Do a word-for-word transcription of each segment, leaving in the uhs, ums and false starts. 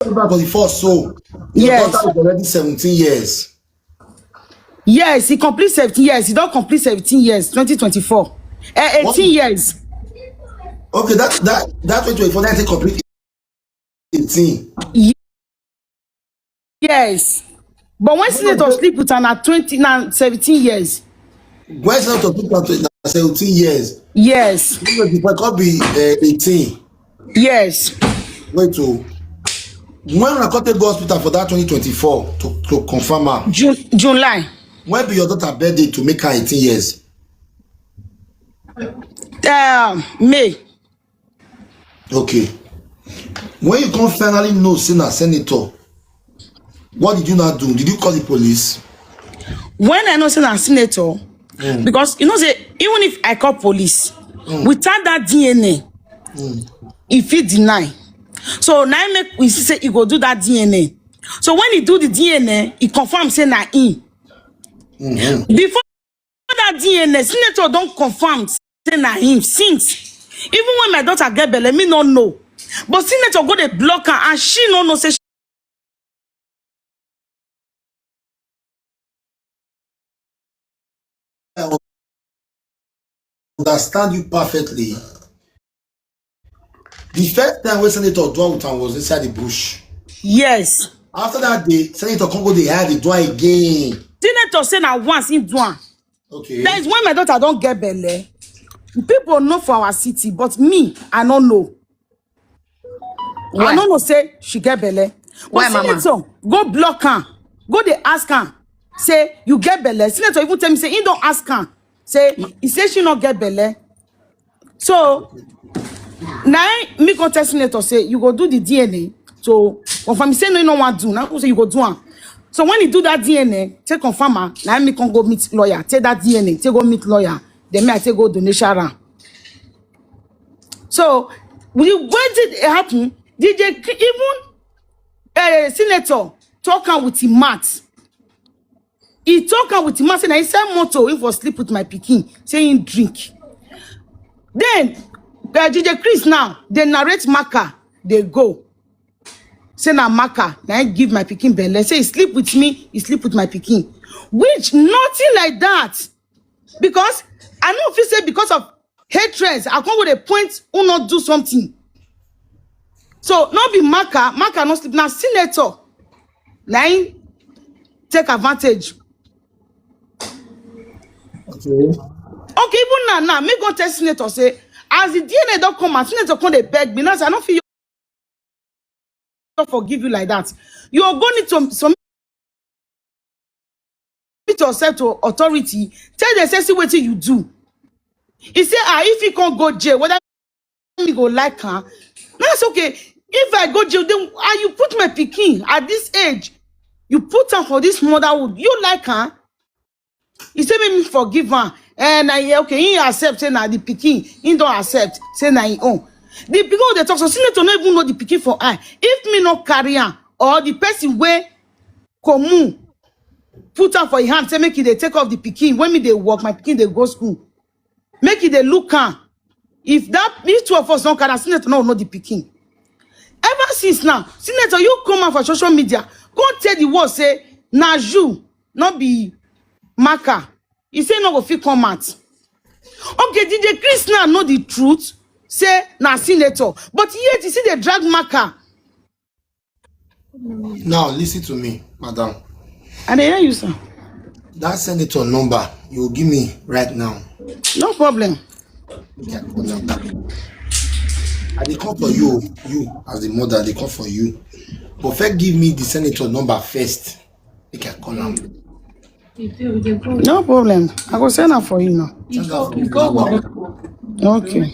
October twenty-four, so your Yes. daughter is already seventeen years. Yes, he complete seventeen years. He don't complete seventeen years, twenty twenty-four. Eh, What? eighteen years. Okay, that that that twenty twenty-four, that's a complete eighteen. Yes. But when senator sleep with her at twenty, now seventeen years. When senator took her to seventeen years, Yes. you know, the boy could be uh, eighteen. Yes. Wait, to when I got to go hospital for that twenty twenty-four to, to confirm her. June, July. When be your daughter birthday to make her eighteen years? Um, May. Okay. When you come finally know, say na senator, what did you not do? Did you call the police? When I know say na senator, because you know say even if I call police, without that D N A, if he deny, so now I make we see say he go do that D N A. So when he do the D N A, he confirm say na him. Before that D N A, senator don't confirm say na him since. Even when my daughter get belle, me no know. But senator go dey block her, and she no know say she Understand you perfectly. The first time when senator do with am was inside the bush. Yes. After that day, senator come go dey hide the door again. Senator say na once he do am. Okay. That is when my daughter don't get belle. People know for our city, but me, I don't know. I Why? Don't know say she get belle. But Why, Mama? Senator go block her, go dey ask her, say you get belle. Senator even tell me say he don't ask her, say he say she not get belle. So now me go tell senator say you go do the D N A to confirm. He say no, you no want do. Now say you go do am. So when he do that D N A, take confirm her. Now me can go meet lawyer, take that D N A, take go meet lawyer. Then me I take go donation am. So we when did it happen? D J K- even uh, senator talk am with him mouth. He talk am with him mouth say na inside motor he for sleep with my pikin, say he drink. Then uh, D J Chris now they narrate Maka, they go. Say na Maka, na he give my pikin belle. Say he sleep with me, he sleep with my pikin. Which nothing like that. Because I know if you say because of hatred, I come with a point who not do something. So not be Maka, Maka not sleep. Now senator, now he take advantage. Okay. Okay, even now, now me go tell senator say as the D N A don't come out, senator come dey beg me. Now say I don't feel forgive you like that. You are going to some submit yourself to authority. Tell them say see what you do. He say ah if he can't go jail, whether me go like her. That's okay. If I go jail, then ah you put my pikin at this age, you put her for this motherhood. You like her? He say make me forgive am. And I okay, he accept say na the pikin, he don't accept say na him own. The pikin wey dey talk so senator no even know the pikin for eye. If me no carry am or the person wey komu put am for him hand say make he dey take off the pikin when me dey work, my pikin dey go school, make he dey look am. If that if two of us don't carry am, senator no know the pikin. Ever since now, senator you come out for social media, go tell the world say na you, not be Maka. He say no go fit come out. Okay, D J Chris now know the truth. Say na senator, but yet he see the drag Maka. Now listen to me, madam. And they hear you, sir. That senator number you give me right now. No problem. Yeah, call am. I dey come for you, you as the mother, they come for you. But first, give me the senator number first. Make I call am. No problem. I go send am for you now. Send am for me now. Okay.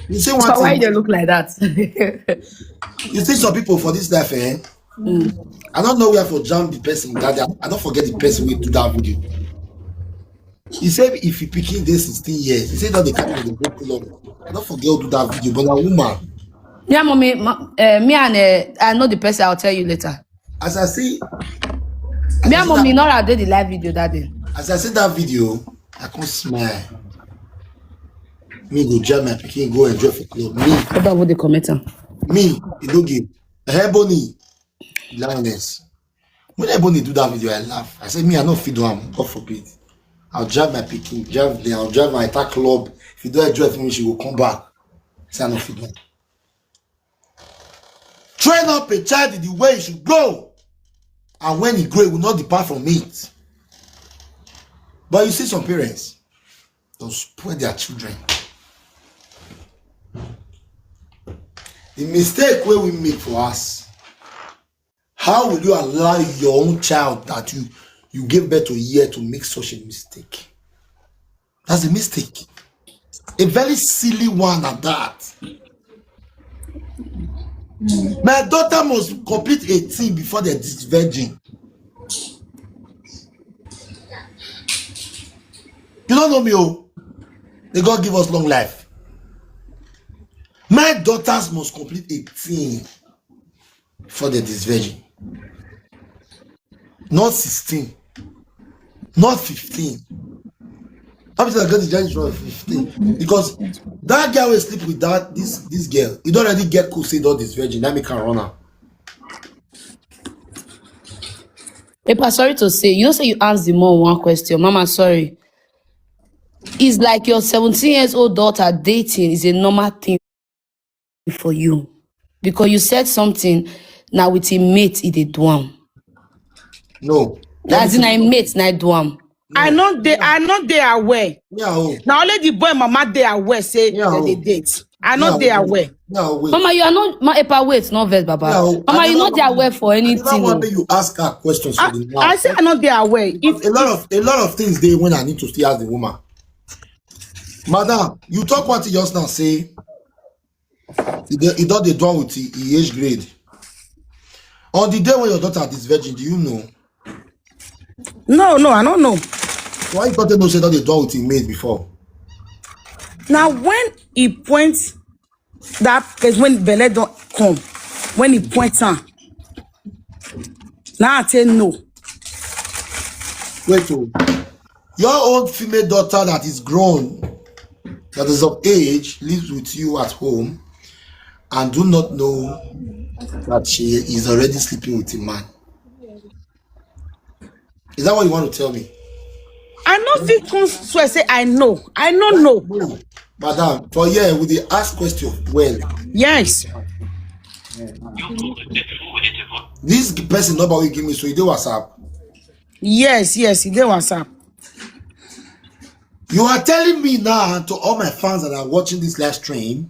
You see one So why thing. you look like that? You see some people for this life, eh? I don't know where for jam the person that day. I don't forget the person we do that video. He said if he picking this sixteen years, he said that the kind of the book club. I don't forget who do that video, but a woman. Yeah, mommy. Ma, uh, me and uh, I know the person. I'll tell you later. As I see, Me and mommy, not I did the live video that day. As I see that video, I come smile. Me go jam my pikin, go enjoy for club. Me, What about the comment? me, e no give. Ebony, Lioness. When Ebony do that video, I laugh. I say, me, I no fit do am. God forbid. I'll drive my pikin, drive the, I'll drive my entire club. If you don't enjoy for me, she will come back. Say I no fit do am. Train up a child in the way he should grow. And when he grow, he will not depart from it. But you see some parents, they'll spoil their children. The mistake where we make for us, how will you allow your own child that you, you gave birth to here to make such a mistake? That's a mistake. A very silly one at that. My daughter must complete eighteen before they disvirgin. You don't know me, oh. May God give us long life. My daughters must complete eighteen before they disvirgin. Not sixteen. Not fifteen. Obviously, I got the judge for fifteen. Because that guy will sleep with that, this, this girl. You don't already get cool, say, don't disvirgin. That make her run her. Epa, sorry to say, you know, say you asked the mom one question. Mama, sorry. It's like your seventeen years old daughter dating is a normal thing for you. Because you said something, now with a mate, it did do am. No. As in, I mate, na do am. I know they I know they are aware. Yeah, oh. Now only the boy mama they are aware say Yeah, that they oh. date. I Yeah, know they are oh. aware. Yeah, oh, wait. Mama, you are not, ma, Epa, wait, not vex, Baba. Yeah, oh. Mama, I you never know they are want- aware for I never anything. want Oh. make you ask her questions for I, the now. I say I know they are aware. If A lot of, a lot of things they when I need to still ask the woman. Madam, you talk what you just now say. You don, you don dey done with the, the age grade. On the day when your daughter is virgin, do you know? No, no, I don't know. Why you got to know say that they done with the maid before? Now when he points that place when Belle don't come, when he points on, now I say no. Wait, oh. Your own female daughter that is grown, that is of age, lives with you at home, and do not know that she is already sleeping with a man. Is that what you want to tell me? I know fit come swear say I know. I no know. No, madam, for here we dey ask question well. Yes. This person number wey you give me, so you dey WhatsApp. Yes, yes, he dey WhatsApp. You are telling me now, and to all my fans that are watching this live stream,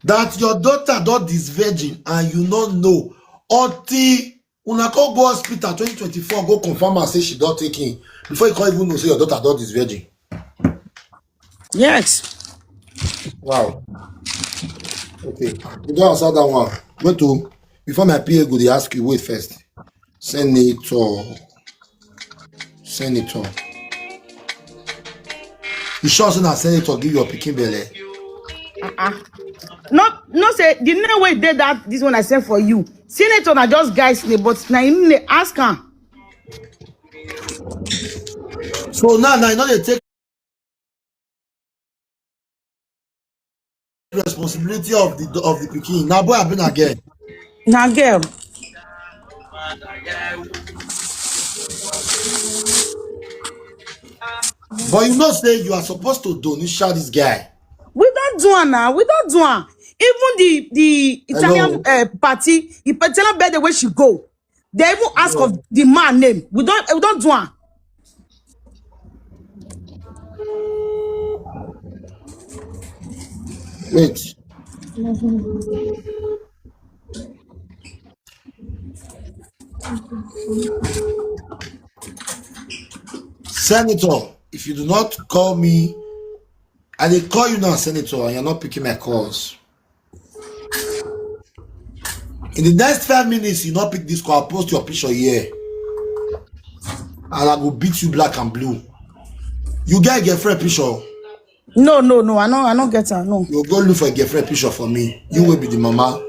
that your daughter don disvirgin and you no know until una come go hospital twenty twenty-four, go confirm and say she don take him before you come even know say your daughter don disvirgin. Yes. Wow. Okay. You don answer that one. Wait to, before my P A go dey ask you, wait first. Senator. Senator. You sure say na senator give your pikin belle? Uh-uh. No, no say the name wey dey that this one I sent for you. Senator na just guy's name, but na him name ask am. So now, now you know they take responsibility of the, of the pikin. Now boy, I been again. Na girl. But you know say you are supposed to donisha this guy. We don't do am now. We don't do am. Even the the Italian Hello. Uh, party, the Italian birthday where she go, they even ask of the man name. We don't we don't do am. Wait. Senator, if you do not call me, I dey call you now, Senator, and you're not picking my calls. In the next five minutes, you not pick this call, I'll post your picture here. And I go beat you black and blue. You get a girlfriend picture? No, no, no. I no, I no get her. No. You go look for a girlfriend picture for me. You will be the mama.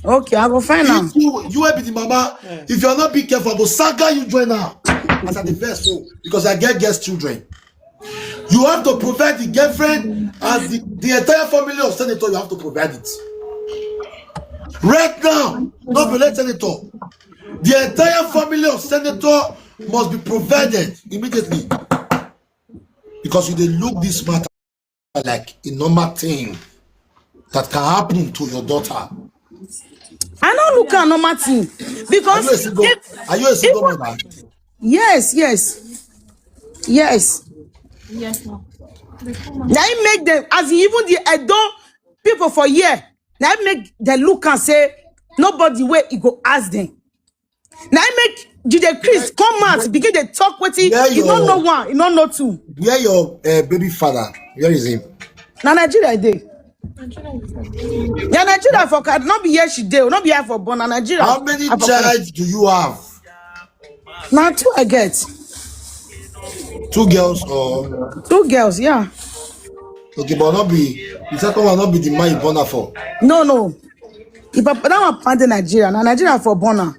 Okay, I go find am. If you, you will be the mama. If you're not be careful, I go saga you join her. as I dey vex so, because I get girls children. You have to provide the girlfriend and the, the entire family of senator, you have to provide it. Right now, not be let senator. The entire family of senator must be provided immediately. Because you dey look this matter like a normal thing that can happen to your daughter. I no look at normal thing. Are Because you a single? if, Are you a single if mother? Yes, yes, yes. Yes, ma'am. Now he make them, as he even the Edo people for here. Now he make them look and say nobody where he go ask them. Now he make Jide Chris come out begin to talk with him. Yeah, You don't your- know one, you don't know two. Where your uh, baby father? Where is him? Now Nigeria dey. Yeah, Nigeria for can not be here she dey, not be here for born. Na Nigeria. How many I for- child do you have? Now two I get. Two girls or Two girls, yeah. Okay, but not be the second one, not be the man you born her for. No, no. If I, that one plant in Nigeria. Now Nigeria for born her.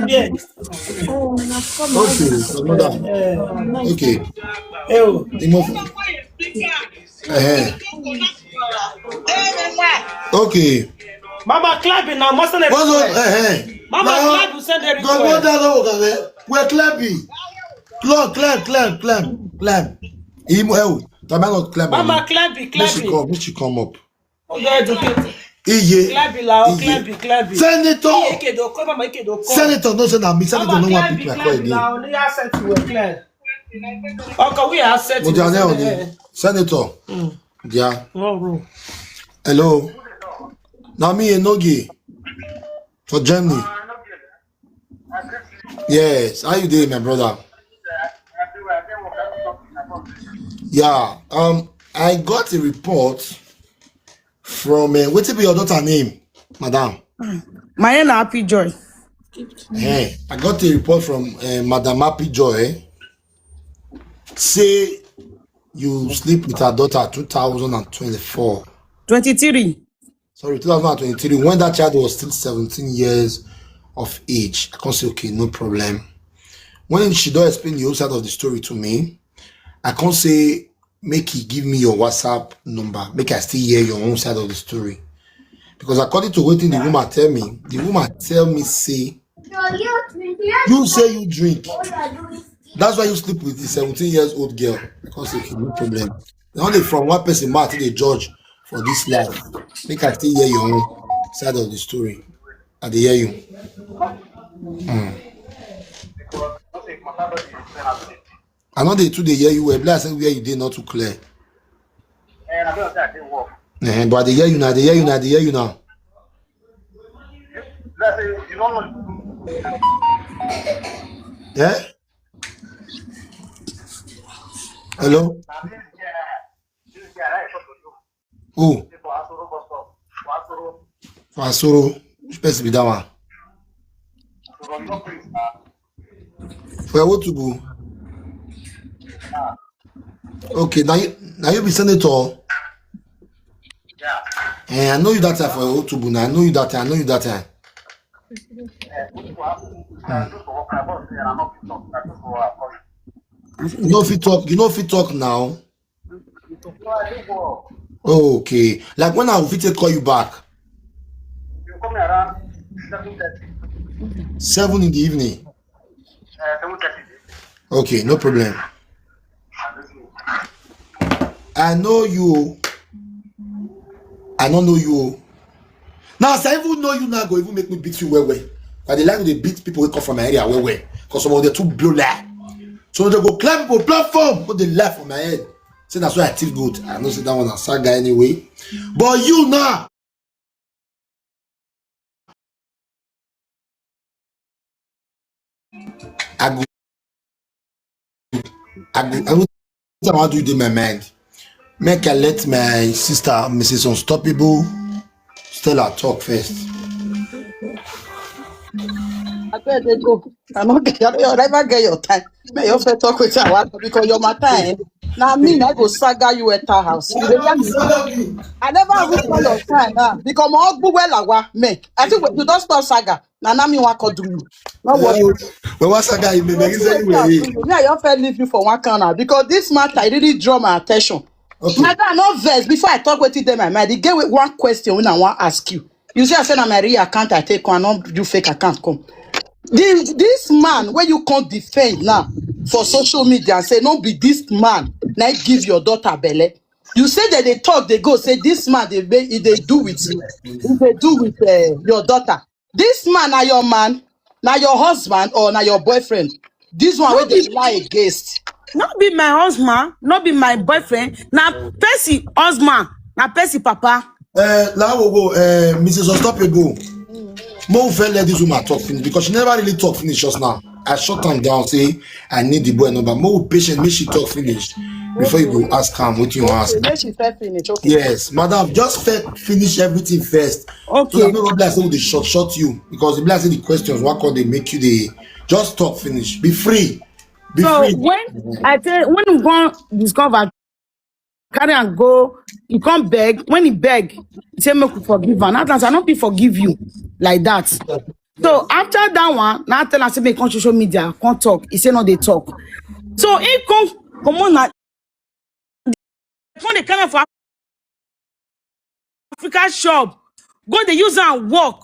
Yeah. Oh, na come Okay, on. so mother. Eh, Okay. eh, oh. The move. Uh-huh. Okay. Mama Klebi now, must send a What's up? request. Uh-huh. Mama Now, Klebi send a God, what request. the hell was that? We're Klebi. Climb, climb, climb, climb, climb. Him, eh, oh, Tama not climb. Mama Klebi, Make she Klebi. come, make she come up. Oh, yeah, educate. Iye. Klebi la, oh, Iye. Klebi, Klebi. Senator. Ikedo, come, Mama Ikedo, come. Senator, no, say na me. Senator, Mama no one Klebi, pick my call Klebi again. la, only I said to you, Klebi. Okay, we are set. Mo jẹ alẹ́ òní. Eh, Senator. mm, Yeah. no, bro. Hello. Na me Enoge for Germany. Yes. How you doing, my brother? Yeah. Um, I got a report from uh, what be your daughter name, madam? My name na Happy Joy. Hey, I got a report from uh, Madam Happy Joy. Say you sleep with her daughter two thousand and twenty-four. Twenty-three. Sorry, two thousand and twenty-three, when that child was still seventeen years of age. I can't say, okay, no problem. When she don't explain the whole side of the story to me, I can't say, make he give me your WhatsApp number, make I still hear your own side of the story. Because according to what the woman tell me, the woman tell me, say, you say you drink. That's why you sleep with the seventeen years old girl. I can't say, okay, no problem. The only from one person matter they judge for this life. Make I still hear your own side of the story. I dey hear you. Hmm. I know they too they hear you well. But I said where you dey not too clear. Eh, but I dey hear you now. They hear you now. They hear you now. Yeah. Hello. Who? For Asoro. Which person be that one? For Otubu. Okay, now you now you be senator. Eh, I know you that time for Otubu. Now I know you that time. I know you that time. You know if you talk, you know if you talk now. Oh, okay. Like when I will fit call you back. Seven in the evening. Okay, no problem. I know you. I don't know you. Now, as I even know you now, go even make me beat you well, well. But they like to beat people who come from my area well, well. Because some of them too blow lie. So they go climb people platform, put the lie for my head. Say that's why I thief goat. I know say that one a saga anyway. But you now, I go, I go, I go. I want to do in my mind. Make I let my sister, Missus Unstoppable, Stella talk first. I beg they go. I no get. I don't ever get your time. May you first talk with her because you're my time. Na me, I go saga you enter house. You dey hear me? I never even call your time now. Because my husband well awa me. I think you don stop saga. Na na me wan call do you. No worry. Well, what's that guy? Me, me, say you were here. Me, I just feel leave you for one corner because this matter really draw my attention. Okay. Madam, no vex. Before I talk wetin dey my mind, e get one question wey I wan ask you. You see, I say na my real account I take come, I no do fake account come. This, this man wey you come defend now for social media and say no be this man na him give your daughter belle. You say that they talk, they go say this man they make, e dey do with you, e dey do with uh, your daughter. This man na your man, na your husband or na your boyfriend. This one wey dey lie against. No be my husband, no be my boyfriend. Na person husband, na person papa. Uh, now we go, uh, Missus Unstoppable. Mo fẹ́ let this woman talk finish because she never really talk finish just now. I shut am down, say I need the boy number. Mo patient, make she talk finish before you go ask am wetin you wan ask. Make she first finish. Okay. Yes, madam, just fe- finish everything first. So Okay. that nobody like say we dey short short you because the like say the questions what can they make you dey just talk finish. Be free. Be So free. When I tell when we go discover, carry and go, he come beg. When he beg, he say make we forgive am. Now I no fit forgive you like that. So after that one, now I tell am say make come social media, come talk. He say no dey talk. So he come come on now. When they come for Africa shop, go dey use am work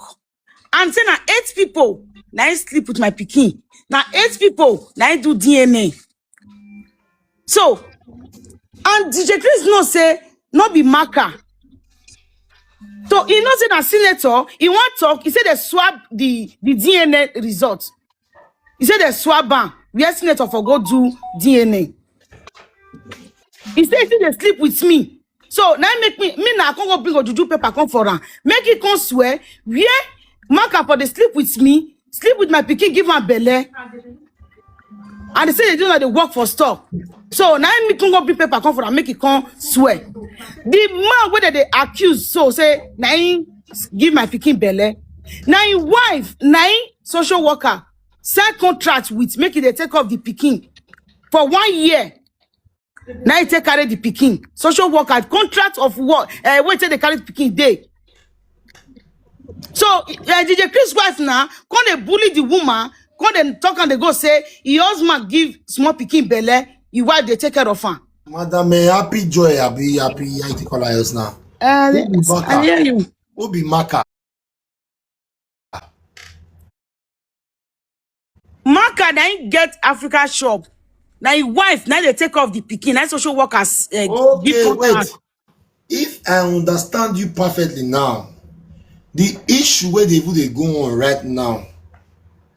and say na eight people na him sleep with my pikin, na eight people na him do D N A. So and D J Chris know say no be marker. So he know say na senator, he wan talk, he say they swab the the D N A result. He say they swab am where senator for go do D N A. He say he dey sleep with me. So now make me me now I come go bring ojuju paper come for am. Make he come swear where marker for dey sleep with me, sleep with my pikin, give am belle. And they say they do not dey work for store. So now me come go bring paper come for am, make he come swear. The man wey dem dey accuse so say na him give my pikin belle. Na him wife, na him social worker sign contract with make he dey take off the pikin for one year. Na him take carry the pikin. Social worker contract of work. Uh, wait till they carry the pikin dey. So uh, D J Chris wife now come dey bully the woman, come dey talk and they go say your husband give small pikin belle, your wife dey take care of am. Madam, eh, happy joy, happy, happy, I think all else now. Uh, Who be Marker? I hear you. Who be Marker? Marker na him get Africa shop. Na him wife na dey take off the pikin. Na social workers uh, Okay, give wait. Contract. If I understand you perfectly now, the issue where they even dey go on right now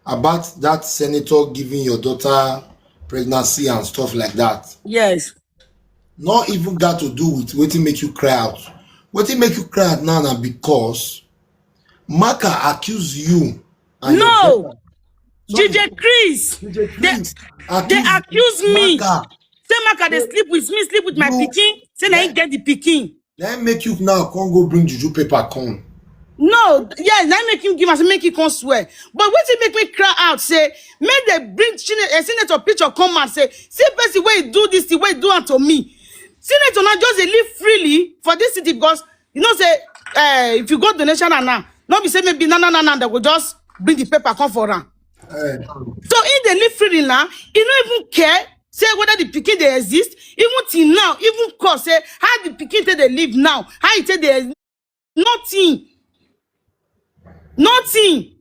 about that senator giving your daughter pregnancy and stuff like that, Yes. not even got to do with wetin make you cry out. Wetin make you cry out now na because Marker accuse you. And your No. daughter. Sorry. D J Chris. D J They, Chris they accuse accuse me. Marker. Say Marker dey sleep with me, sleep with my No. pikin. Say na him get the pikin. Then make you now come go bring juju paper come. No, yes, na make him give am, say make him come swear. But wetin make me cry out say make they bring Sene- eh, senator picture come and say see person wey do this thing wey do am to me. Senator now just dey live freely for this city because you know say uh, if you go donation and now no be say maybe na na na na they go just bring the paper come for am. Eh, So he dey live freely now. He no even care say whether the pikin dey exist. Even till now, even call say how the pikin take dey live now, how he take dey nothing, nothing.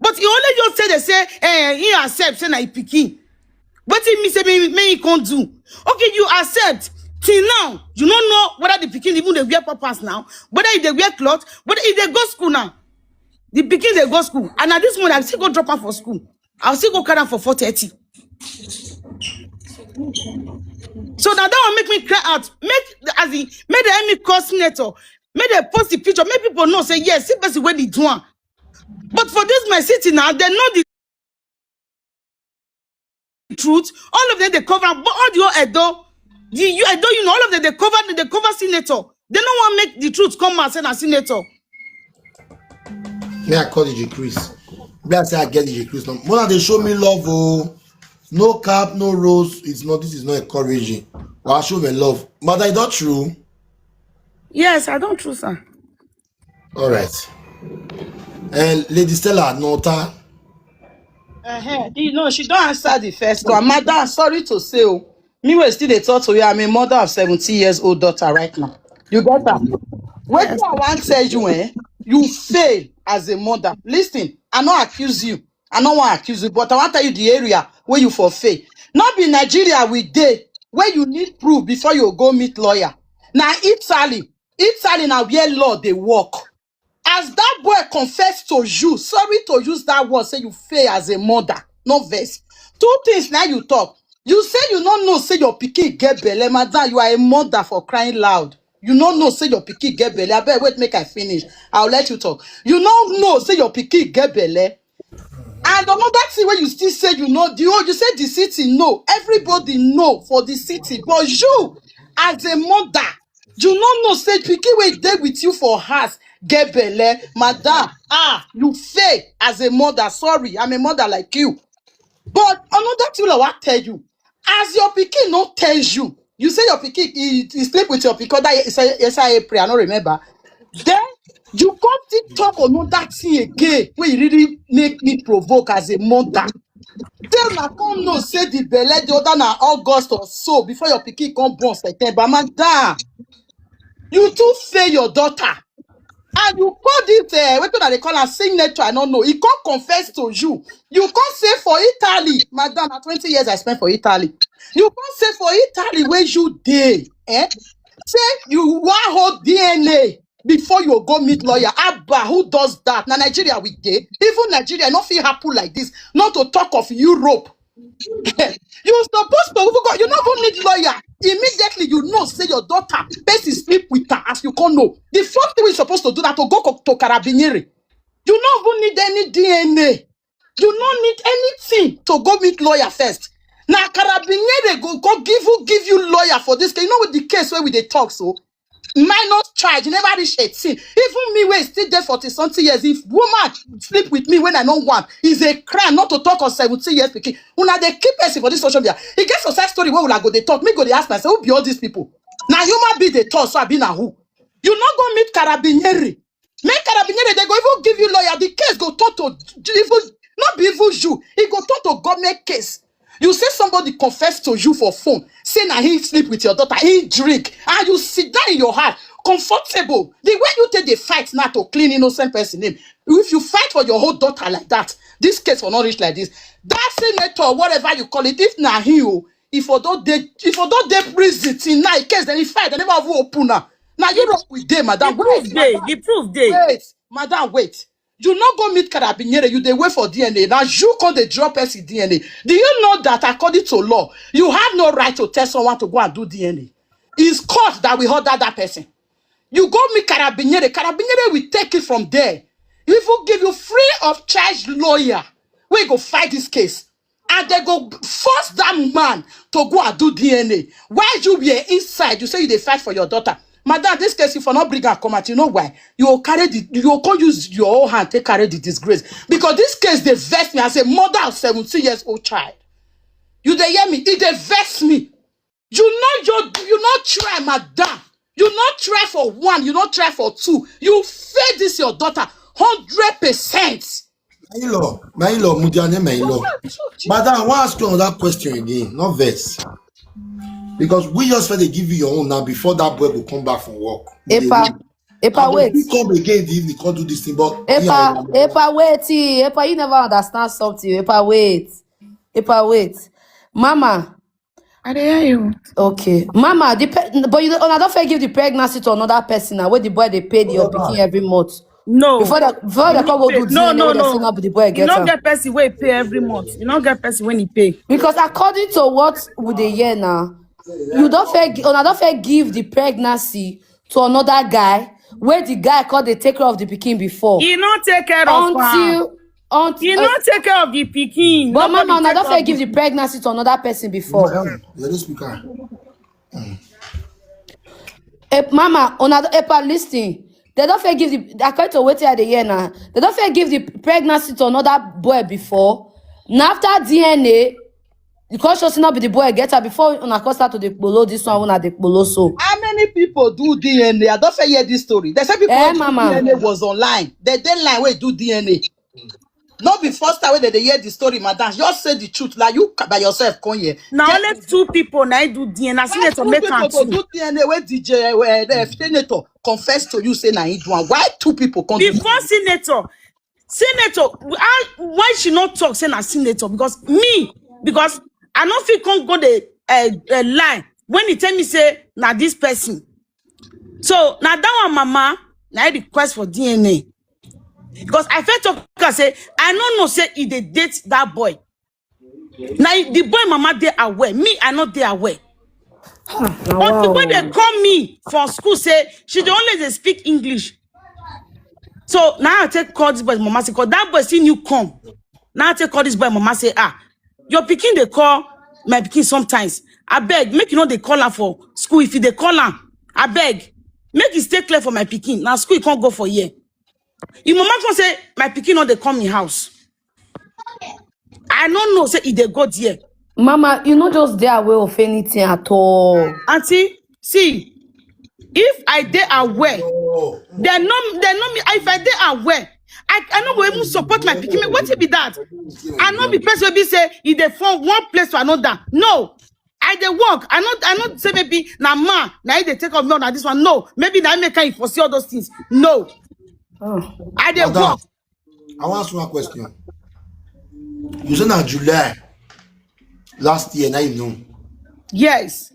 But he only just say they say eh, he accept say na him pikin. Wetin mean say me me he come do? Okay, you accept till now. You no know whether the pikin even dey wear pampers now, whether he dey wear cloth, whether he dey go school now. The pikin dey go school, and at this moment I still go drop am for school. I still go carry am for four thirty. So now that one make me cry out. Make the- as in make the enemy call senator. Make they post the picture. Make people know say yes, see person wey dey do am. But for this my city now, they know the truth. All of them they cover am. But all the whole Edo, the you Edo, you know, all of them they cover they cover senator. They no wan make the truth come out say na senator. Me I call D J Chris. Me I say I get D J Chris. No, Mona they show me love. Oh, no cap, no rose. It's not. This is not encouraging. Wow, show me love. Mother, is that true? Yes, I don't true, sir. All right. And Lady Stella, no ta. Uh-huh. You know, she don't answer the first one. Madam, sorry to say, oh, me will still dey talk to you. I'm a mother of seventeen years old daughter right now. You get that? What Yes. I want to tell you, eh? You fail as a mother. Listen, I no accuse you. I no want accuse you, but I want tell you the area where you for fail. Not be Nigeria we dey where you need proof before you go meet lawyer. Now Italy, Italy now where law they work. As that boy confess to you, sorry to use that word, say you fail as a mother. No verse. Two things now you talk. You say you no know say your pikin get belle, madam. You are a mother for crying loud. You no know say your pikin get belle. I bet wait make I finish. I'll let you talk. You no know say your pikin get belle. And another thing when you still say you know the whole, you say the city know, everybody know for the city, but you as a mother, you no know say pikin wey dey with you for house get belle, madam. Ah, you fail as a mother. Sorry, I'm a mother like you. But another thing I want tell you, as your pikin no tells you, you say your pikin he, he sleep with your pikin that is yes I pray I no remember. Then you come still talk another thing again wey really make me provoke as a mother. Then I come know say the belle the other na August or so before your pikin come born September. Madam, you too fail your daughter. And you call this uh, wetin una dey call am signature I no know. He come confess to you. You come say for Italy, madam, na twenty years I spent for Italy. You come say for Italy where you dey, eh? Say you wan hold D N A before you go meet lawyer. Abba, who does that? Na Nigeria we dey. Even Nigeria no fit happen like this. Not to talk of Europe. You supposed to even go, you no even need lawyer. Immediately you know say your daughter person sleep with her as you come know. The first thing we supposed to do that to go co- to carabinieri. You no even need any D N A. You no need anything to go meet lawyer first. Now carabinieri go go give you give you lawyer for this case. You know with the case where we dey talk so minus charge never reach eighteen. Even me wey still dey forty something years, if woman sleep with me when I no want, is a crime, not to talk of seventeen years pikin. Una dey keep person for this social media. E get some side story wey una go dey talk, me go dey ask myself who be all these people? Na human being dey talk so abi na who? You no go meet carabinieri. Make carabinieri dey go even give you lawyer, the case go turn to even not be even you, e go turn to government case. You say somebody confess to you for phone, say na he sleep with your daughter, he drink, and you sit down in your house, comfortable. The way you take the fight now to clean innocent person name, if you fight for your whole daughter like that, this case will not reach like this. That senator, whatever you call it, if na he o, if you don't dey, if you don't dey prison till now, in case dem fight, dem never even open am. Na Europe we dey, madam. The proof dey. The proof dey. Wait, madam, wait. You no go meet carabinieri, you dey wait for D N A. Now you come dey drop person D N A. Do you know that according to law, you have no right to tell someone to go and do D N A? It's court that will order that person. You go meet carabinieri, carabinieri will take it from there. He will give you free of charge lawyer. We go fight this case. And they go force that man to go and do D N A. Why you were inside? You say you dey fight for your daughter. Madam, this case, if you not bring her come out, you know why? You will carry the, you will come use your own hand to carry the disgrace. Because this case, they vex me as a mother of seventeen years old child. You dey hear me? It dey vex me. You know you you not try, madam. You not try for one, you not try for two. You fail this your daughter hundred percent. My in-law, my in-law, Mudiane, my in-law. Madam, I want to ask you another question again. Not vex. Because we just feel they give you your own now before that boy will come back from work. You dey Epa, wait. Epa, And wait. if you come again in the evening, can't do this thing, but Epa, Epa, wait, eh, Epa, you never understand something. Epa, wait. Epa, wait. Mama, I dey hear you. Okay. Mama, the pe- but you don't, don't fair give the pregnancy to another person now where the boy they pay the your pikin every month. No. Before the before they come go do No, D N A, no, wey they no. say not be the boy You get no am. Get person wey pay every month. You no get person when he pay. Because according to what we dey hear now, you don't fair gi- una don't fair give the pregnancy to another guy where the guy called they take care of the pikin before. He no take care of am. Until until He no take care of the pikin. But Nobody mama, una take don't fair of give the the pregnancy to another person before. Um, you're the speaker. Eh, mama, una Epa, listen. They don't fair give the according to what I dey hear now. They don't fair give the pregnancy to another boy before. Now after D N A, You come show say no be the boy get her before una come start to dey kpolo this one, una dey kpolo so. How many people do D N A? I don't say hear this story. They say people Eh, wey do mama. D N A was online. The deadline wey do D N A. No be first time wey they dey hear the story, madam. Just say the truth. Like you ca- by yourself come here. Na Tell only two people na do D N A. Why Senator two make people am go too. Do D N A wey D J uh, the senator confess to you say na he do am. Why two people come do Before senator, senator, how, why she not talk say na senator? Because me, because I no fit come go the uh, uh, line when he tell me say na this person. So na that one, mama, na I request for D N A because I first talk am say I no know say he dey date that boy. Na the boy mama dey aware, me I no dey aware. Ah, na But the wow. boy dey call me from school say she dey always dey speak English. So now I take call this boy mama say, cause that boy see new come. Now I take call this boy mama say, ah, your pikin dey call my pikin sometimes. I beg, make you no dey call am for school. If you dey call am, I beg, make e stay clear for my pikin. Na school you can't go for here. Your mama come say my pikin no dey come in house. I no know say e dey go there. Mama, you no just dey aware of anything at all. Auntie, see, if I dey aware, Oh, then no, then no me. If I dey aware, I, I no go even support my pikin. Wetin be that? I no be person wey be say e dey from one place to another. No, I dey work. I no, I no say maybe na man na e dey take off me or na this one. No, maybe na make I foresee all those things. No, Oh. I dey madam, work. I want to ask you a question. You say na July last year, now you know. Yes,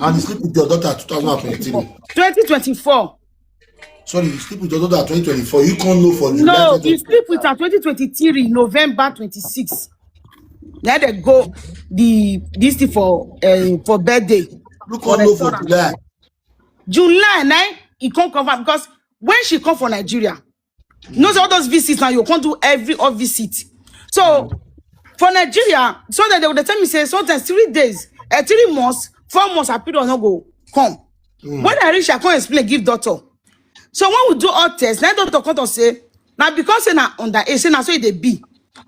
And you sleep with your daughter two thousand twenty-three. twenty twenty-four. Sorry, you sleep with your daughter twenty twenty-four. You can't know for July No, he twenty twenty-four. sleep with her twenty twenty-three November twenty-six. Then they go the this thing for uh, for birthday. You For can't know for restaurant. July. July nine, he can't cover because when she come for Nigeria, you know say all those visits now you can't do every odd visit. So for Nigeria, so that they would tell me say sometimes three days, uh, three months, four months, I period no go come. When I reach, I can't explain give doctor. So when we do all tests, now doctor come to say now because say na underage, say na so e dey be.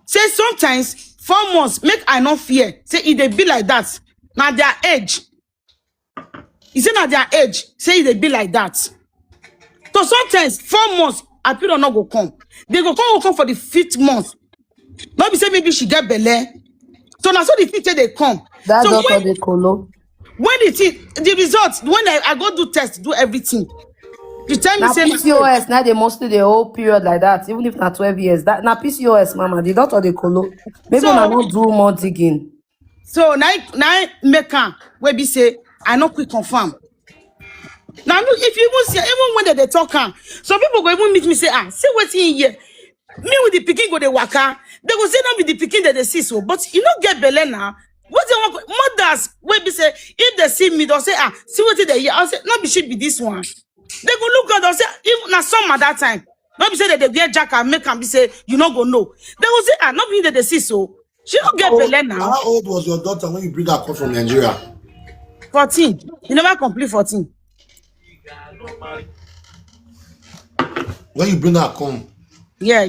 Say sometimes four months make I not fear. Say e dey be like that. Now their age. He say na their age. Say e dey be like that. So sometimes four months, I period no go come. They go come go come for the fifth month. No be say maybe she get belle. So na so the thing take dey come. That So doctor when dey kolo. when the thing the result when I, I go do test do everything, you tell me Na say P C O S now they mostly the whole period like that, even if na twelve years. That na P C O S, mama. The doctor dey kolo. Maybe So- una no do more digging. So na na make am wey be say I no quick confirm. Now look, if you even see even when they dey talk am, some people go even meet me say ah see wetin he hear. Me with the pikin go dey waka, they go say no be the pikin that they see so, but you no get belle now. What they want mothers wey be say if they see me they'll say ah see wetin they hear. I say no be she be this one. They go look at they'll say if na some at that time. No be say that they wear jacket and make am be say you no go know. They go say ah no be that they see so. She no get belle now. How old was your daughter when you bring her come from Nigeria? Fourteen. You never complete fourteen. When you bring her come, Yeah.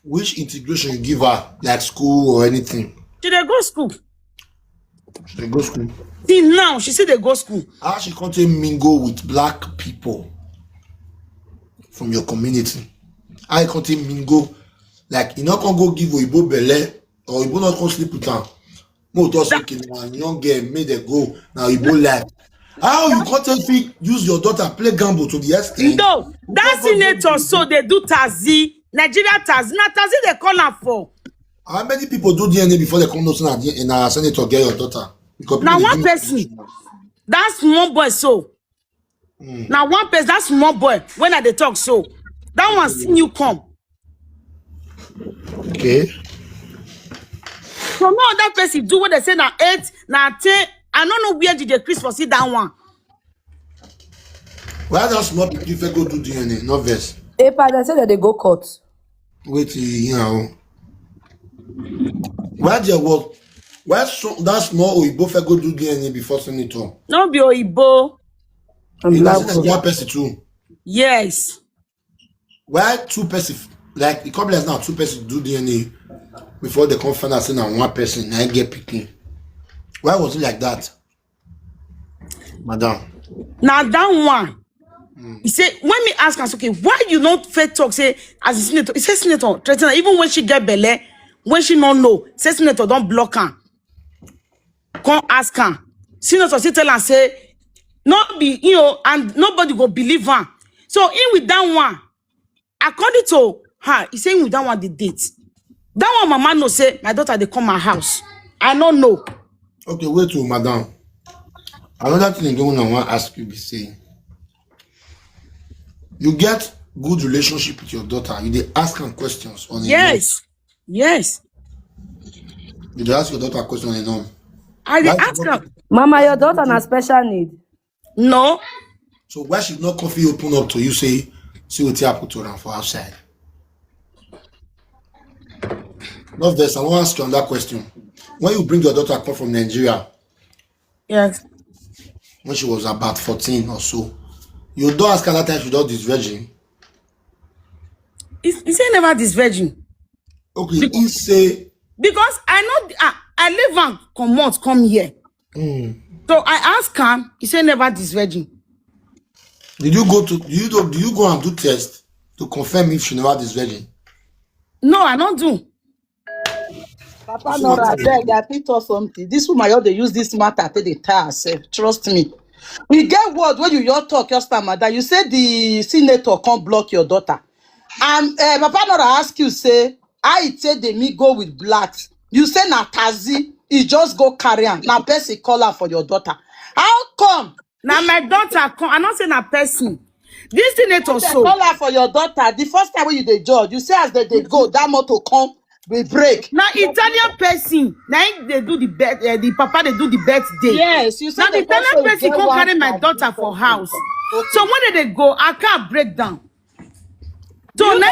Which integration you give her, like school or anything? She dey go school. She dey go school. Till now, she still dey go school. How she come take mingle with black people from your community? How you come take mingle? Like, you not come go give Oyibo belle, or Oyibo not come sleep with her. No, just okay, now young girl, make them go. Now Oyibo life. How you come take fit use your daughter play gamble to the extent? No, that senator so they do taxi. Nigeria taxi. Na taxi they call am for. How many people do D N A before they come know say na D N A, na senator get your daughter? Because Na people dey one give me person. That small boy so. Na one person, that small boy, when I dey talk so, that one see you come. Okay. So no other person do what they say na eight, na ten. I no know where did the Chris for see that one. Why that small pikin fit go do D N A? No vex. Epa, they say that they go court. Wait till you hear. Why there was why so that small Oyibo fit go do D N A before senator? No be Oyibo. And He black doesn't woman. One person too. Yes. Why two person, like, it come like now two person do D N A before they come find out say na one person na get pikin. Why was it like that, madam? Now that one. He say when me ask am, okay, why you not fair talk? Say as a senator, he say senator threaten her. Even when she get belle, when she no know, say senator don't block her. Come ask her. Senator still tell her say no be you know, and nobody go believe her. So in with that one, according to her, he say with that one the date. That one, mama know say my daughter they come my house. I don't know. Okay, wait to madam. Another thing again I want to ask you be say you get good relationship with your daughter. You dey ask her questions on a norm. Yes, yes. You dey ask your daughter question on a norm. I dey Why she ask not her. Mama, your daughter na special need. No, So why she not come fit open up to you say see what happened to her for outside? Love this. I want to ask you on that question. When you bring your daughter come from Nigeria, yes. when she was about fourteen or so, you don't ask her that time she don't this virgin. He, he say never this virgin Okay, he say because I know I, I live and come out come here. So I ask him. He say never this virgin. Did you go to do you do, do you go and do test to confirm if she never this virgin? No, I don't do. Papa Nora, I beg, I fit talk something. This woman, you dey use this matter take dey tire herself. Trust me. We get word when you your talk, your stammer that you say the senator can't block your daughter. And uh, Papa Nora ask you, say, I take the me go with blacks. You say na tazi, he just go carry am. Na person call her for your daughter. How come? Now my daughter come. I not say na person. This senator They so. Call her for your daughter. The first time when you dey judge, you say as they, they go, that motor come, we break. Now Italian person. Now they do the birth. Uh, the papa they do the birthday. Yes, you say Now the they come Italian say we person get can't one carry my thousand daughter for something. House. Okay. So when they go, I can't break down. So now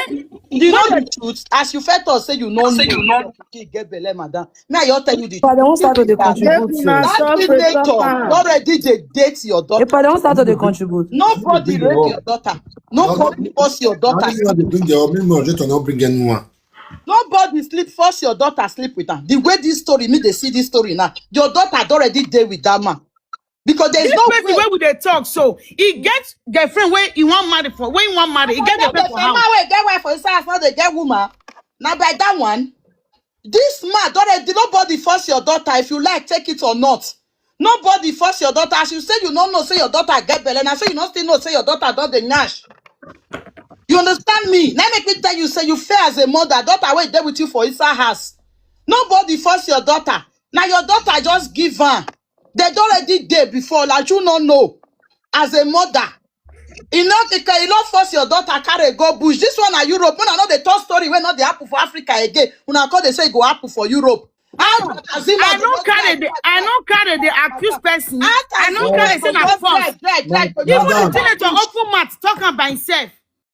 You know the truth. As you felt us say you know, say you know, you get belle, madam. May I tell you the But they won't start to dey truth. contribute. Una So. That suffer, senator suffer. already they date your daughter. If I don't start to dey contribute. Nobody Bring rape the your daughter. Nobody force your Now daughter. this one they bring the old moderator not bring anyone. Nobody sleep force your daughter sleep with her. The way this story me they see this story now, your daughter already dey with that man because there's This no person way. Where would they talk? So he gets girlfriend where he want marry for, where he want marry. He get Now girlfriend the for house. Farmer wey get wife for inside house, now they get woman. Now by that one, this man already nobody force your daughter if you like take it or not. Nobody force your daughter as you say you no know say your daughter get belle. Now say you no still know say your daughter don dey nyash. You understand me? Now make me tell you say you fair as a mother. Daughter wey dey with you for inside house. Nobody force your daughter. Now your daughter just give her. They don already dey before like you no know as a mother. You not you can you not force your daughter carry go bush. This one na Europe. When I know the third story when not dey happen for Africa again. When I call they say e go happen for Europe. How does it I not don't carry the I don't carry the accused person. I don't carry say na false. Even the Madam. Senator open mouth talk am by himself.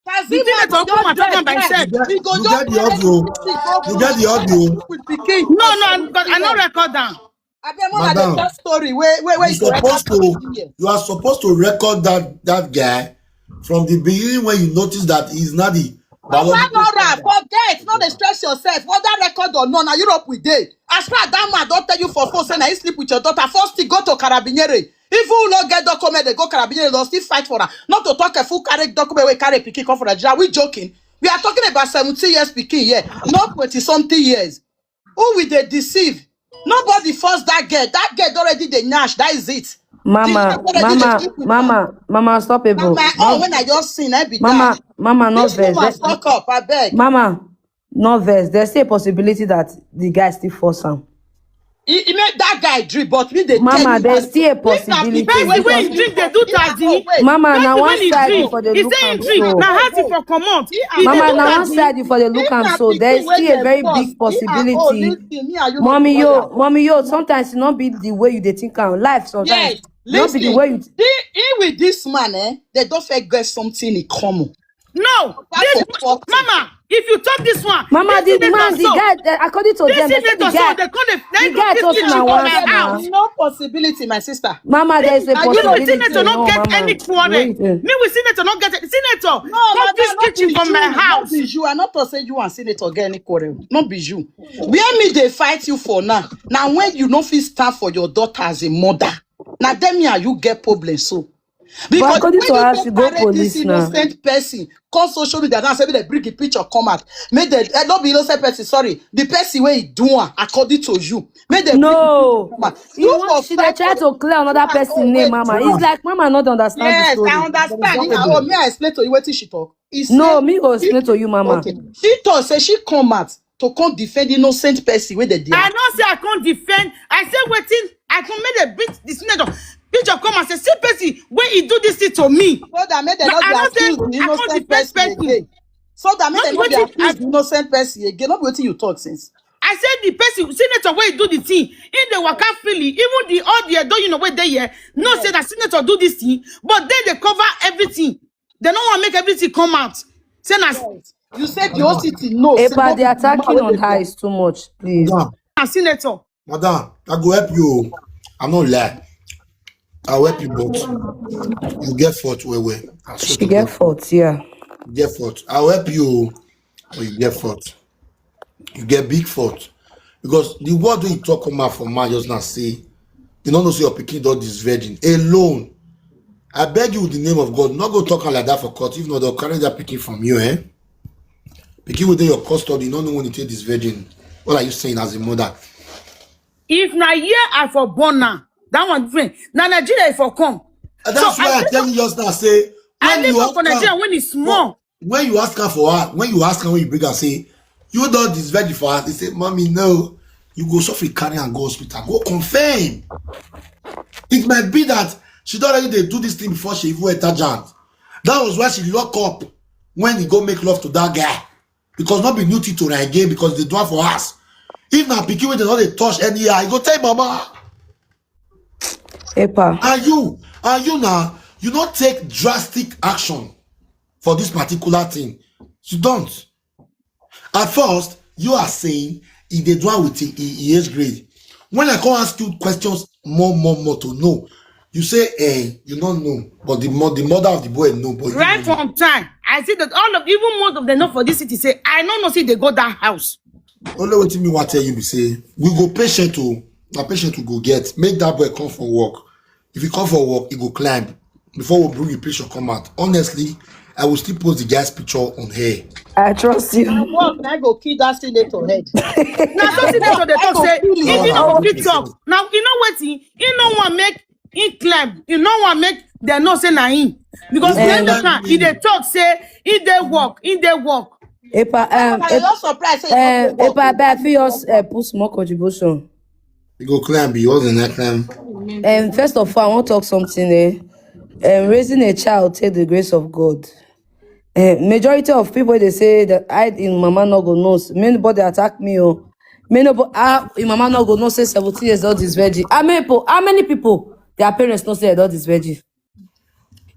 The Kazima Senator go open mouth just talk am by drag. himself. You get, He go you just get the audio. You get the audio. With pikin. No, no, I, I no record am. I bet one of the Madam, first story. Wait, wait, wait. You supposed to you are supposed to record that that guy from the beginning when you notice that he's not the Papa biological Nora, father. Forget, no dey stress yourself. Whether record or not, na Europe we dey. As far as that man don tell you for phone say na he sleep with your daughter, first he go to Carabiniere. If who no get document, they go Carabiniere, they'll still fight for her. Not to talk a full carry document, we carry pikin come for Nigeria. We joking. We are talking about seventeen years pikin here, not twenty something years. Who will they deceive? Nobody force that girl. That girl already dey nyash. That is it. Mama, The girl already dey mama, sleep with mama, mama, stop it, Now bro. my own when I just seen, I be Mama, that. Mama, no This vex. woman There's- fuck up, I beg. Mama, no vex. There's still a possibility that the guy still force am. He, he made that guy drip, but me they Mama, tell you there's that still a if na possibility. pikin Person wey when just he drink, they drip, do if na tazi. oh, wait, Mama, Person now when one he side drink, you for the he look say he am drink. so. Now how he for come out? He Mama, dey do now one tazi. side you for the look if am na so. pikin There's wey still a dem very force, big if na oh, possibility. Listen, me and you Mommy, no yo, brother. Mommy, yo, sometimes it not be the way you dey think am. Life sometimes. Yes, Not be the listen. Way you He, he with this man, eh? They don't fit get something in common. No, That's this for forty. Mama, if you talk this one, Mama, this the senator man, the so, guy, uh, according to this them, they said senator the so, guy, they call the the guy this talking senator na for one my man. house. No possibility, my sister. Mama, there is a Are you You know, possibility. senator No, not get Mama. any quarrel. Wait, uh, Me with senator not get it. Senator, No, come madam, this not be kitchen from you, my not house. be you. I'm not to say you and senator get any quarrel. Not be you. Where me they fight you for now? Now when you no fit stand for your daughter as a mother, now then me and you get problem so. But Because according when to you her, go she go carry this police now. innocent person, come social media now say make they bring the picture come out. Make they eh, not be innocent person. Sorry, the person where he do am, according to you, make they bring the picture No, come out. you You want for she dey fight try for to clear another you are person name, always Mama. do It's am. Like Mama not understand the Yes, story. I understand. There is If I nothing. Oh, may I explain to you what she talk? He No, said me go she explain to you, Mama. Okay. She talk say she come out to come defend innocent person where they dey. I know say I can't defend. I say wetin I can make the beat the senator. Picture come and say see person when he do this thing to me. So that make they No, not I be don't say accused the I can't innocent defend person person. Again. So that make Not they not be wetin I accused the innocent person again. Not wetin you talk since. I said the person senator wey do the thing in the waka freely, even the all the edo you know wey dey here no say that senator do this thing, but then they cover everything. They no want make everything come out. Say na You said the whole city no. Say Epa, no the be the attacking man on wey her dey is too much, please. Madam, na senator. madam, I go help you. I no lie. I'll help you, but you get fault well well. I swear She to get God. Fault, yeah. You get fault. I'll help you, but you get fault. You get big fault. Because the word wey you talk come out for man just now say, you no know say your pikin don this virgin alone. I beg you with the name of God, not go talk am like that for court. If not, they'll carry that pikin from you, eh? Pikin within your custody, you no know when you take this virgin. What are you saying as a mother? If na here I for born now, that one different. Na Nigeria I for come. And that's So why I I live tell you just now, say, I when live you up for ask Nigeria am, when it's small. when you ask her for her, when you ask her, when you bring her, say, you don this virgin for her, they say, mommy, no. You go suffer, carry and go hospital, go confirm. It might be that she don already dey do this thing before she even enter jam. That was why she lock up when he go make love to that guy. Because not be new thing to her again, because they do am for us. If na pikin wey dem no dey touch anyhow, you go tell mama. Epa. And you, and you now, you no take drastic action for this particular thing. You don't. At first, you are saying if they do am with e e age grade. When I come ask you questions more, more, more to know, you say, eh, you don't know. But the mo- the mother of the boy know. But you Right don't know. From time, I see that all of even most of them not for this city say I no know see they go that house. Only wetin me wan tell you be say we go patient o. Na patient we go get. Make that boy come for work. If he come for work, he go climb. Before we bring the picture come out. Honestly, I will still post the guy's picture on here. I trust you. Na work na go kill that senator head. Na so senator dey talk say Go kill if him. you no Wow. fit talk now, you know wetin he no wan make he climb. You no wan make dem know say na him because Eh. every time he dey talk say he dey work, he dey work. Epa, um, I just surprised say um, you no go Epa, work. I fit just uh, put small contribution. He go climb. He wasn't that climb. Um, first of all, I want to talk something. Eh? Um, raising a child take the grace of God. Uh, majority of people they say that I in mama no go know. Many body attack me. Oh, many but ah, in mama no go know say seventeen years old is virgin. How many people? How many people their parents know say adult is virgin?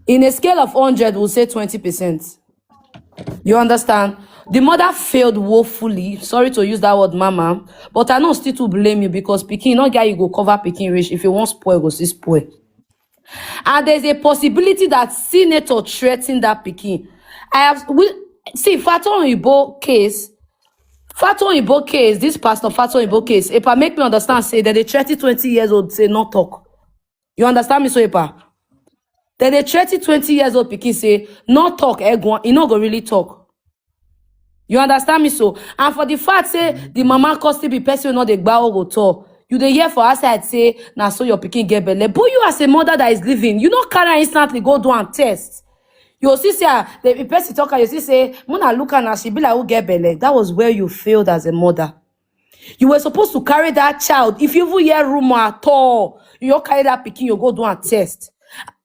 In a scale of hundred, we'll say twenty percent. You understand? The mother failed woefully. Sorry to use that word, mama, but I know still to blame you because pikin no get you go cover pikin rich. If you want spoil, go see spoil. And there's a possibility that senator threatened that pikin. I have we see Fato Ibo case. Fato Ibo case. This pastor Fato Ibo case. If I make me understand, say that they threaten twenty years old, say no talk. You understand me, so Epa? Then they threaten twenty years old pikin say no talk, Egwan, he no go really talk. You understand me so? And for the fact say the mama cost to be person not the gbawo go tall. You dey hear for outside say na so your pikin get belle. But you as a mother that is living, you no carry her instantly go do and test. You see say ah, the person talk, you see say Mona look and she be like who get belle. That was where you failed as a mother. You were supposed to carry that child. If you even hear rumor at all, you all carry that pikin, you go do and test.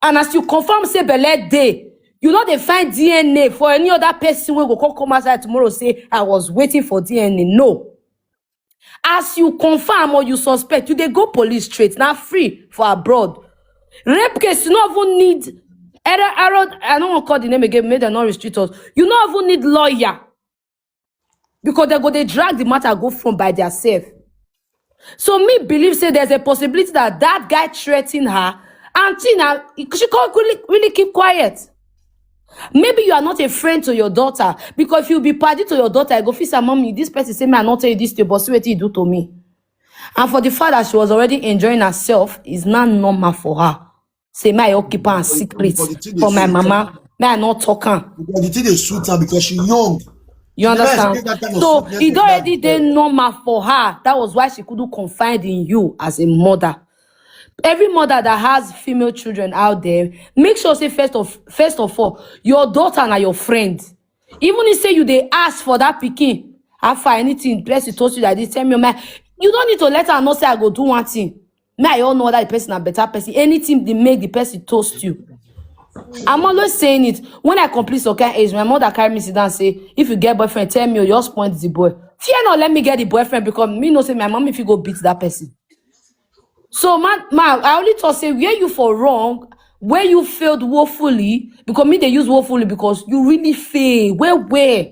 And as you confirm say belle dey, you no dey find D N A for any other person wey go come come outside tomorrow say I was waiting for D N A. No. As you confirm or you suspect, you dey go police straight. Na free for abroad. Rape case, you no even need Error, error, I don't want to call the name again, make dem not restrict us. You no even need lawyer. Because they go, they drag the matter, go from by theirself. So me believe say there's a possibility that that guy threatened her, and Tina, she can't really, really keep quiet. Maybe you are not a friend to your daughter, because if you be party to your daughter, I go feel say, "Mommy, this person say me I not tell you this thing, but see what he do to me." And for the fact that she was already enjoying herself, is not normal for her. Say, "My occupant secret for my mama, may I not talk am." Because the thing dey sweet her because she young. You understand? So it already dey normal for her. That was why she couldn't confide in you as a mother. Every mother that has female children out there, make sure say first of first of all, your daughter na your friend. Even if say you dey ask for that pikin, how far anything person toast you like this, tell me, "My," you don't need to let her know say I go do one thing. Me, I all know that the person a better person. Anything they make the person toast you. I'm always saying it. When I complete some kind age, my mother carry me sit down and say, "If you get boyfriend, tell me, or just point the boy." Fear not, let me get the boyfriend, because me know say my mommy fit go beat that person. So man, man, I only thought say where you for wrong, where you failed woefully, because me they use woefully because you really fail. Where where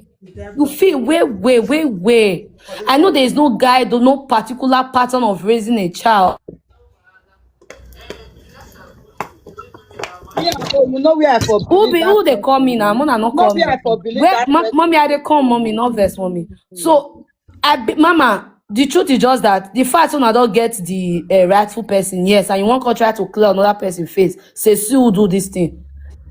you fail? Where where where where? I know there is no guide or no particular pattern of raising a child. Yeah, so you know where I for Who be who they call me now? Mona not call me. Where mommy I they call mommy, not verse mommy. So I be, mama, the truth is just that the fact una don't get the uh, rightful person, yes, and you want to try to clear another person face, say, "See who do this thing."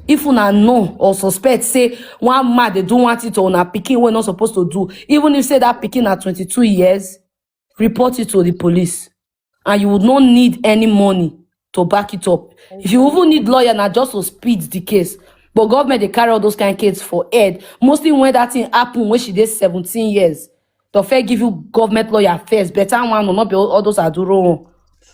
If una know or suspect say one man they do want it or una pikin we're not supposed to do, even if say that pikin at twenty-two years, report it to the police, and you would not need any money to back it up. If you even need lawyer, now just to speed the case. But government they carry all those kind of cases for head. Mostly when that thing happen when she did seventeen years, they'll fair give you government lawyer first. Better one will not be all those are do wrong.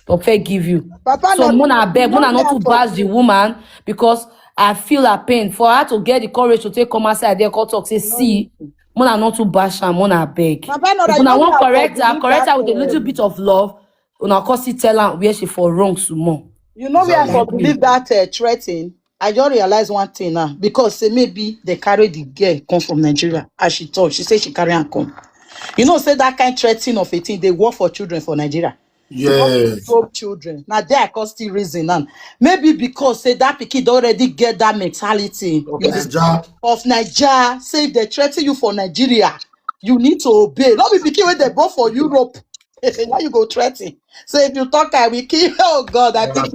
They'll fair give you. Papa, so no, Mona beg, no, Mona not to bash the woman because I feel her pain for her to get the courage to take come outside there, call talk, say, "See, Mona not to bash her, Mona beg." Papa, no, if una want correct her, correct her with a little bit of love. Una come still tell her where she for wrong some more. You know where I for believe that uh, threatening. I just realize one thing now because say maybe they carry the girl come from Nigeria as she talk. She say she carry and come. You know, say that kind threatening of a thing they work for children for Nigeria. Yeah. Broke children. Now they are still reason and maybe because say that pikin don already get that mentality of Nigeria. Of Nigeria, say if they threaten you for Nigeria, you need to obey. Not be pikin when they go for Europe. Why you go threaten? So if you talk, I will kill. Oh God, I think.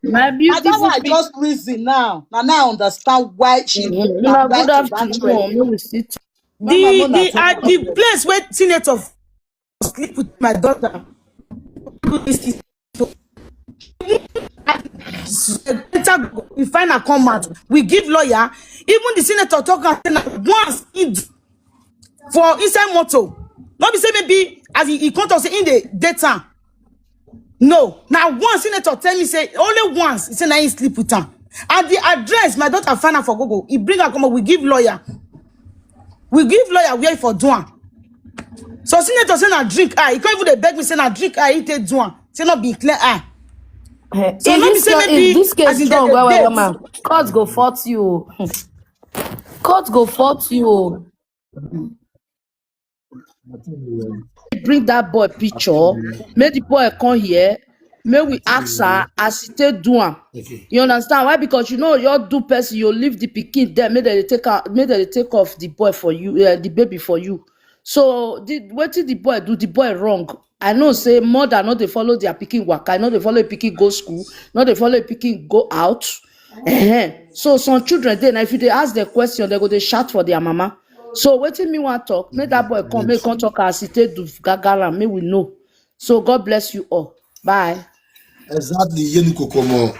My beautiful. I just reason now. Now, now I understand why she. Good afternoon. The the uh, the place where senator sleep with my daughter. We find a come out. We give lawyer. Even the senator talk and say once for inside motor. Not be say maybe as he, he come to say in the data. No, now one senator tell me say only once he say na he sleep with her. And the address my daughter find out for Google, he bring her come up. We give lawyer. We give lawyer where for do am. So senator say na drink I. He can't even dey beg me say na drink I. He take do am. Say not be clear I. So let me say maybe this case strong well well, man. Court go fought you. Court go fought you. Bring that boy picture. Make the boy come here. Make we ask her as he take do am. You understand why? Because you know you do person, you leave the pikin there. Make they take out, make they take off the boy for you, uh, the baby for you. So the wetin the boy do, the boy wrong. I know say mother no dey follow their pikin waka, no dey follow pikin go school, no dey follow pikin go out. Uh-huh. So some children dey now, if you dey ask them question, they go dey shout for their mama. So wetin me wan talk, make that boy come, make come talk as he take do gagara, make we know. So God bless you all. Bye. Exactly, Yeni Kokomo.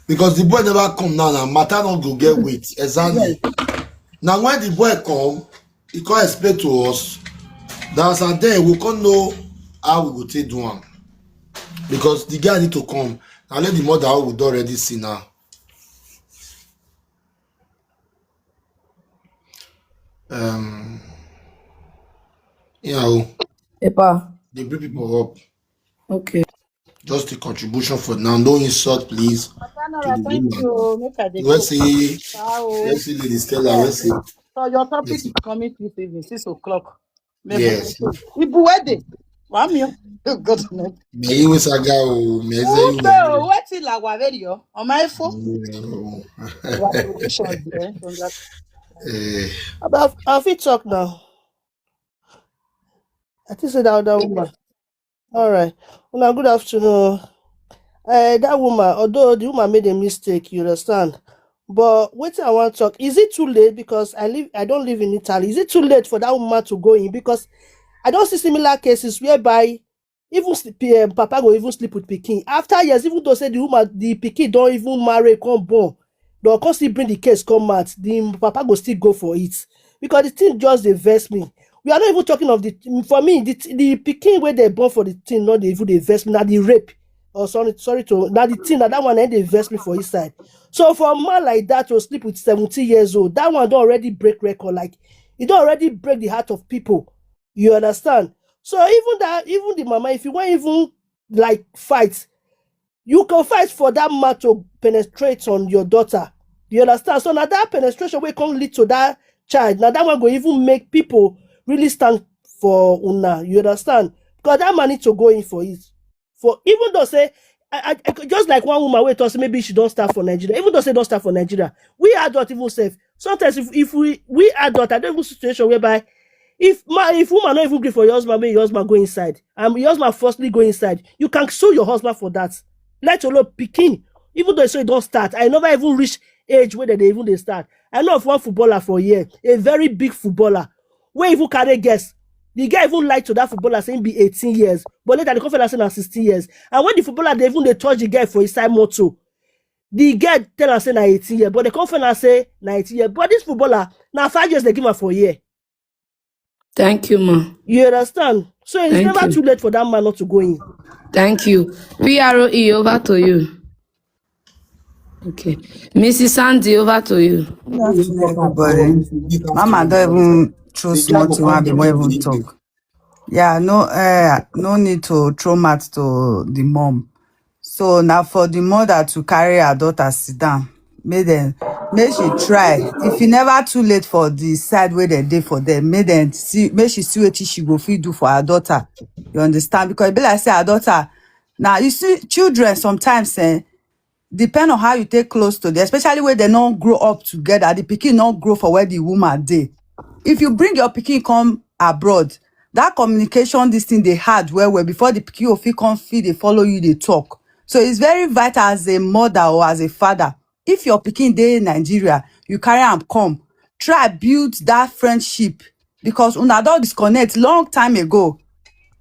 Because the boy never come now, now matter not go get weight. Exactly. Now when the boy come, he come explain to us. That's and then we can't know how we go take do am. Because the guy need to come. Now let the mother how we don already see now. Um, yeah, oh. Epa. They bring people up. Okay. Just a contribution for now. No insult, please. Anora, thank you. Make I dey go. Let's see. Let's see, Lady Stella. Let's see. So your topic is coming this evening, six o'clock. Yes. Ibu wedding. Wami o. God no. Me you saga o, me say you. Wetin la wa very o. On my phone. Congratulations. Eh. About I fit talk now. I think say that other woman. All right. Una good afternoon. Uh, that woman, although the woman made a mistake, you understand. But wetin I wan talk, is it too late? Because I live, I don't live in Italy. Is it too late for that woman to go in? Because I don't see similar cases whereby even sleep, um, papa go even sleep with pikin. After years, even though say the woman, the pikin don't even marry, come born, they'll come still bring the case come out. The papa go still go for it. Because the thing just dey vex me. We are not even talking of the, for me, the, the pikin wey they born for the thing, not dey even dey vex me. Na the rape. Oh, sorry, sorry to, na the thing, na that one, eh, dey vex me for inside. So for a man like that to sleep with seventeen years old, that one don't already break record. Like, it don't already break the heart of people. You understand? So even that, even the mama, if you want even, like, fight, you can fight for that man to penetrate on your daughter. You understand? So now that penetration will come lead to that child. Now that one go even make people really stand for una. You understand? Because that man need to go in for it. For even though say, I, I, I, just like one woman wey talk say maybe she don't start for Nigeria. Even though say don't start for Nigeria, we adult even safe. Sometimes if, if we we adult, I don't even situation whereby if ma if woman not even gree for your husband, make your husband go inside, and your husband firstly go inside, you can sue your husband for that. Let alone pikin. Even though so you don't start, I never even reach age where they even they start. I know of one footballer for here, a very big footballer, where even carry guests. The guy even lied to that footballer saying be eighteen years, but later the conference say na sixteen years. And when the footballer they even they touch the guy for inside motor, the guy tell am say na eighteen years, but the conference say na eighteen years. But this footballer, na five years they give am for year. Thank you, ma. You understand? So it's Thank never you. too late for that man not to go in. Thank you. P R O E, over to you. Okay. Missus Sandy, over to you. Good afternoon, everybody. Mama don't even throw small thing, I be even talk. Yeah, no, uh, no need to throw mat to the mom. So now for the mother to carry her daughter sit down, make them, make she try. If e never too late for the side where they dey for them, make them see, make she see what she go fit do for her daughter. You understand? Because e be like say her daughter, now you see children sometimes, eh, depend on how you take close to them, especially when they don't grow up together, the pikin not grow for where the woman dey. If you bring your pikin come abroad, that communication, this thing they had well, well before the pikin go fit come fit they follow you, they talk. So it's very vital as a mother or as a father. If your pikin dey Nigeria, you carry am come, try build that friendship, because una don disconnect long time ago.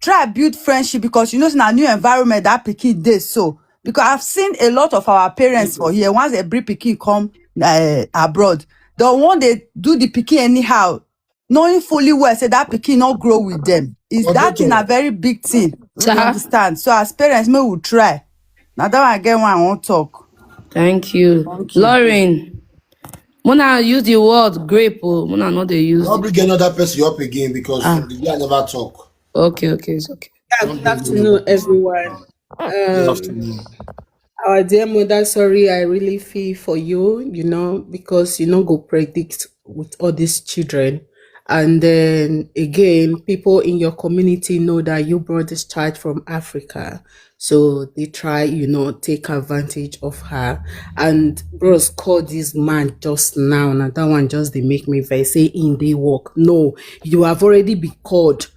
Try build friendship, because you know say na new environment that pikin dey so. Because I've seen a lot of our parents for here, once they bring pikin come, uh, abroad, they want they do the pikin anyhow, knowing fully well say that pikin not grow with them. Is that thing a very big thing? You understand? So as parents, may we try. Now that one, I get one, I won't talk. Thank you. Thank you. Lauren, Mona use the word grape. Oh, Mona not they use. Don't bring another person up again because Ah. the guy never talk. Okay, okay, it's okay. Yeah, good afternoon, everyone. Good Um, afternoon. Our dear mother, sorry, I really feel for you, you know, because you no go predict with all these children. And then again, people in your community know that you brought this child from Africa. So they try, you know, take advantage of her. And bros called this man just now. Now that one just they make me vex. Say in they work. No, you have already been called.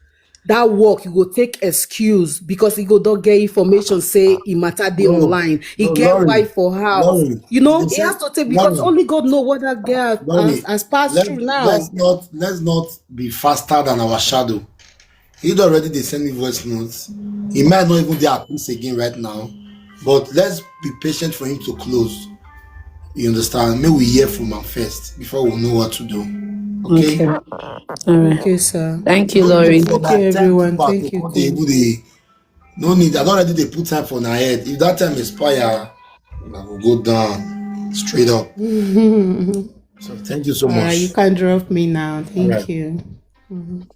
That work, you go take excuse because he go don't get information, say he matter dey No, online. He no, get Lauren, wife for house. Lauren, You know, you he see, has to take because Lauren, only God know what that girl Lauren, has, has passed let, through now. let's not let's not be faster than our shadow. He already they send me voice notes. He might not even be at peace again right now, but let's be patient for him to close. You understand? May we hear from him first before we know what to do. Okay? Okay. All right. Okay, sir. Thank you, Lauren. Okay, everyone. Thank you. They even they no need. I don't already they put time for my head. If that time expire, I will go down straight up. So thank you so All right, much. You can drop me now. Thank All right. you. Mhm.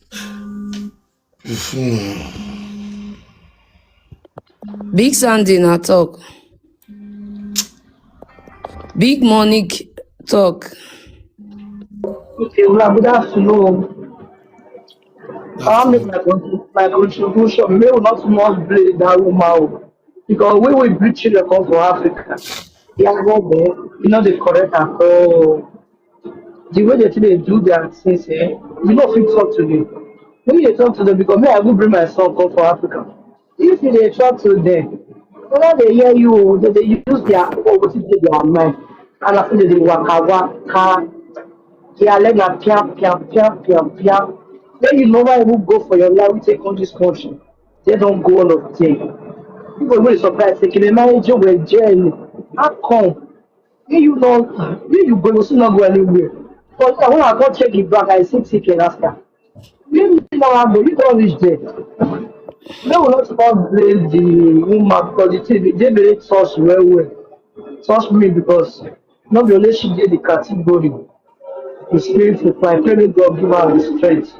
Big Sandy na talk. Big Monique talk. Okay, well, good afternoon. I'll make my, con- my contribution. May we not not blame that woman o. Because we will bring children come for Africa. They are not there. You know, they correct at all. The way they, they do their things, eh? You know, fit talk to them. When you talk to them, because me, I will bring my son come for Africa. If you dey talk to them, whether they hear you, o, they, they use their, oh, what is their mind. And I feel they dey waka waka. Their leg na piam, piam, piam, piam, piam. Then you never even go for your life, we take on this country. They don't go all of them. People will surprise, say, "Can you imagine where Jane? How come? When you know, when you go, you still not go anywhere." But when I go check it back, I see ticket after. When you know how go, you don't reach there. No, we not supposed to blame the woman because the thing they very touch well well. Touch me because not be only she get the category. It's painful. I pray may God give her the strength.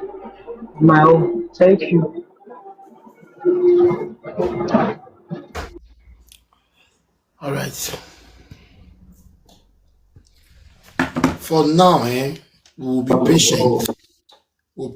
My own. Thank you. All right. For now, eh, we will be patient. We'll